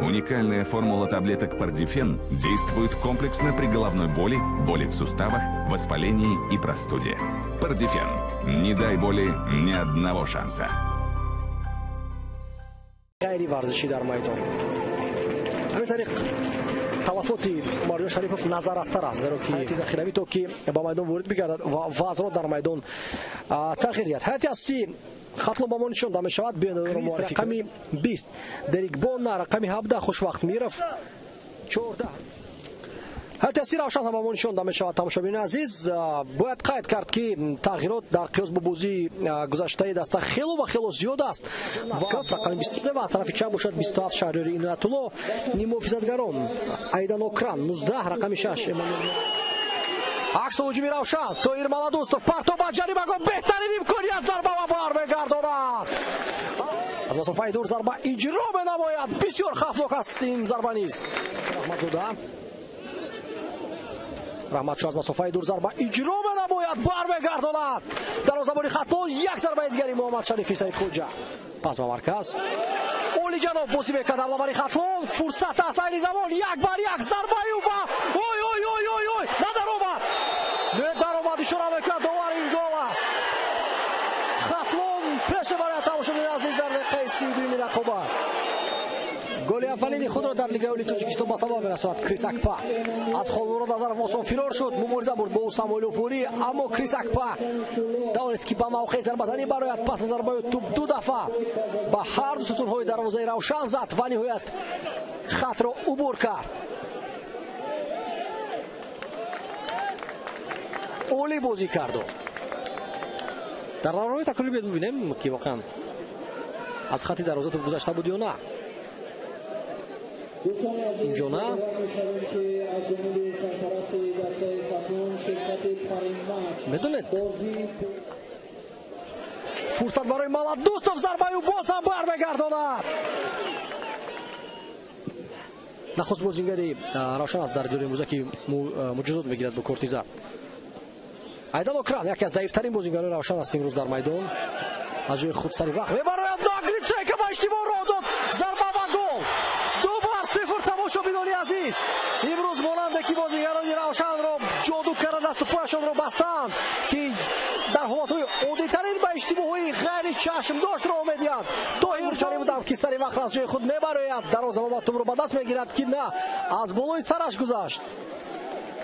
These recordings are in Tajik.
Уникальная формула таблеток Пардифен действует комплексно при головной боли, боли в суставах, воспалении и простуде. Пардифен. Не дай боли ни одного шанса. Ғайри варзишӣ дар майдон. Ҳамин тариқ талафоти Умарҷон Шарипов назаррастар аст, зеро ки ҳайати захиравӣ то ки ба майдон ворид бигардад ва вазъро дар майдон тағйир диҳад. Ҳайати асосии Хатлон ба мо нишон дода мешавад. Рақами 20 Дерик Бонна, рақами 17 Хушвақт Миров, 14. Ҳайати асосии Равшан ҳам ба мо нишон дода мешавад. Тамошобинони азиз, бояд қайд кард, ки тағйирот дар қиёс бо бозии гузаштаи даста хело ва хело зиёд аст. Рақами 23 ва аз тарафи чап бошад 27 Шаҳриёри Иноятулло, ниммуҳофизатгарон Айдан Окран 19, рақами 6 Эммануэл. Акс ҳуҷуми Равшан, Тоҳир Маладустов, партоб ба ҷаримагоҳ, беҳтарин имконият, зарба ва бармегардонад. Аз масофаи дур зарба иҷро менамояд. Бисёр хавфнок аст ин зарба низ. Раҳматзода, Раҳматшо аз масофаи дур зарба иҷро менамояд, бармегардонад. Дарвозабони Хатлон, як зарбаи дигари Муҳаммад Шарифи Саидхоҷа. Пас ба марказ. Олиҷанов бозӣ мекард ҳамлавари Хатлон. Фурсат аст айни замон, як бар як зарбаи ӯ ва ой ой ой ой ой, надаромад. Не даромад, ишора мекунад довар, ин гол аст. Хатлон пеш мебарад, тамошобинони азиз, дар дақиқаи 32-юми рақобат. Голи аввалини худро дар Лигаи Олии Тоҷикистон ба самар мерасонад Крис Акпа. Аз Холмурод Назаров осон фирор шуд, мубориза бурд бо ӯ Самоилов Фурӣ, аммо Крис Акпа тавонист, ки ба мавқеи зарбазанӣ барояд. Пас аз зарбаи тӯб ду дафъа ба ҳар ду сутунҳои дарвозаи Равшан зад ва ниҳоят хатро убур кард. Олӣ бозӣ карду. Дар давраҳои такрорӣ биёед бибинем, ки воқеан аз хати дарвоза тӯб гузашта буд ё на. Инҷо на. Медонед, фурсат барои Маладустов, зарбаи ӯ боз ҳам бармегардонад. Нахуст бозингари Равшан аст дар дидори имрӯза, ки муҷозот мегирад бо корти зард. Айдан Окран яке аз заифтарин бозингарони Равшан аст имрӯз дар майдон. Аз ҷои худ сари вақт мебарояд. Нагриценко ба иштибоҳ роҳ дод. Зарба ва гол. 2-0. Тамошобинони азиз, имрӯз монанде ки бозингарони Равшанро ҷоду карда дасту пояшонро бастанд, ки дар ҳолатҳои оддитарин ба иштибоҳҳои ғайри чашмдошт роҳ медиҳанд. Тоҳир чалӣ будам, ки сари вақт аз ҷои худ мебарояд, дарвозабон ба тӯбро ба даст мегирад, ки на, аз болои сараш гузашт.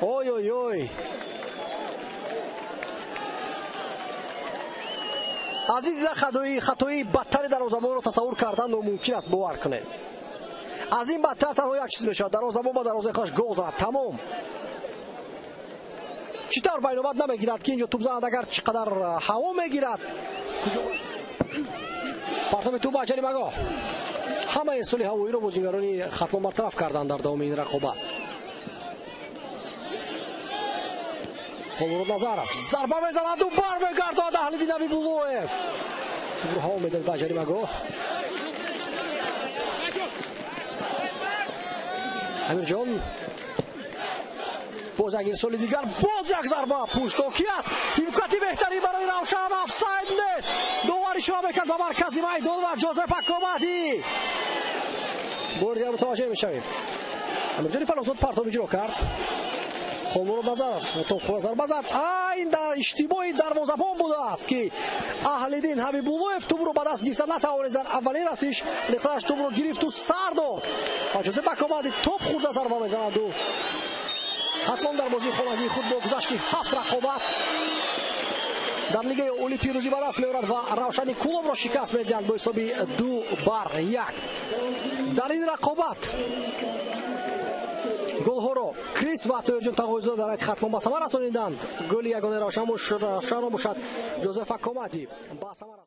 Ой ой ой, аз ин дида хатои бадтари дарвозабонро тасаввур кардан номумкин аст, бовар кунед. Аз ин бадтар танҳо як чиз мешавад: дарвозабон ба дарвозаи худаш гол зад, тамом. Чӣ тавр байнобат намегирад, ки инҷо тӯб занад, агар чӣ қадар ҳаво мегирад. Партоби тӯб ба ҷаримагоҳ. Ҳама ирсоли ҳавоиро бозингарони Хатлон бартараф карданд дар давоми ин рақобат. Холмурод Назаров зарба мезанаду бармегардонад Аҳлиддин Ҳабибуллоев. Тӯбро ҳаво медиҳад ба ҷаримагоҳ. Амирҷон боз як ирсоли дигар, боз як зарба, пуштокӣ аст. Имкони беҳтарин барои Равшан, офсайд нест. Довар ишора мекард ба маркази майдон ва Ҷозеф Акомадӣ. Бори дигар мутаваҷҷеҳ мешавем. Амирҷони Фаррухзод партоб иҷро кард. Холмурод Назаров топхӯра зарба зад. Ин иштибоҳи дарвозабон будааст, ки Аҳлиддин Ҳабибуллоев тӯбро ба даст гирифта натавонист. Дар аввалин расиш лиқтааш тӯбро гирифту сар дод ва Ҷозеф Акомадӣ топ хӯрда зарба мезанаду Хатлон дар бозии хонагии худ бо гузашти 7 рақобат дар Лигаи Олӣ пирӯзӣ ба даст меорад ва Равшани Кӯлобро шикаст медиҳанд бо ҳисоби 2-1. Дар ин рақобат голҳоро Крис ва Тоҳирҷон Тағоизода дар ҳайати Хатлон ба самар расониданд. Голи ягонаи Равшанро бошад Ҷозеф Акомадӣ ба самар.